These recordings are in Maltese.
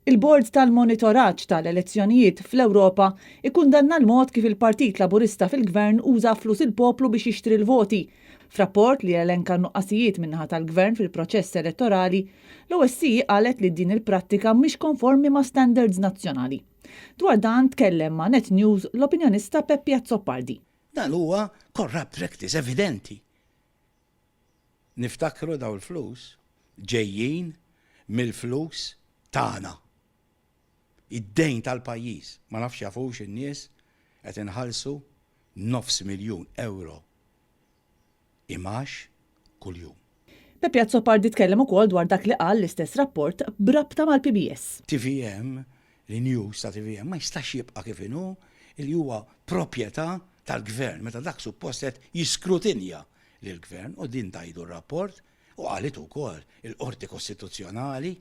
Il-Bord tal-Monitoraġġ tal-Elezzjonijiet fl-Ewropa ikkundanna l-mod kif il-Partit Laburista fil-Gvern uża flus il-poplu biex jixtri l-voti. F'rapport li elenka n-nuqqasijiet min-naħa tal-Gvern fil-proċess elettorali, l-OSCE qalet li din il-prattika mhix konformi ma' standards nazzjonali. Dwar dan tkellem ma' Net News l-opinjonista Peppi Azzopardi. Dan huwa corrupt practice evidenti. Niftakru dawn il-flus ġejjin mill-flus tagħna. Id-dejn tal-pajjiż. Ma nafx jafux in-nies qed inħallsu nofs miljun ewro imgħax kuljum. Peppi Azzopardi tkellem ukoll dwar dak li qal l-istess rapport b'rabta mal-PBS. TVM, l-news ta' TVM ma jistax jibqa' kif inhu li huwa proprjetà tal-Gvern meta dak suppost qed jiskrutinja lill-Gvern u din tgħidu r-rapport u qalitu wkoll il-Qorti Kostituzzjonali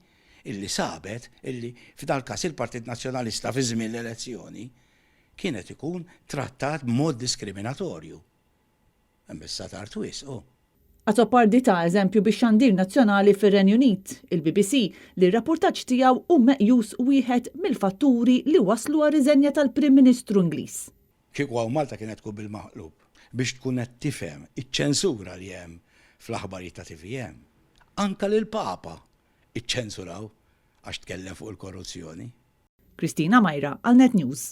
illi sabet illi f'dal-każ il-Partit Nazzjonalista fi żmien l-elezzjoni kien qed ikun trattat b'mod diskriminatorju. Imma issa tard wisq hu. Azzopardi ta eżempju bix-xandir nazzjonali fir-Renju Unit, il-BBC, li r-rappurtaġġ tiegħu hu meqjus wieħed mill-fatturi li wasslu għar-riżenja tal-Prim Ministru Ingliż. Kieku hawn Malta kienet tkun bil-maqlub. Biex tkun qed tifhem iċ-ċensura li hemm fl-aħbarijiet ta' tvm. Anke lill-Papa iċċensuraw għax tkellem fuq il-korruzzjoni. Christina Myra għal Net News.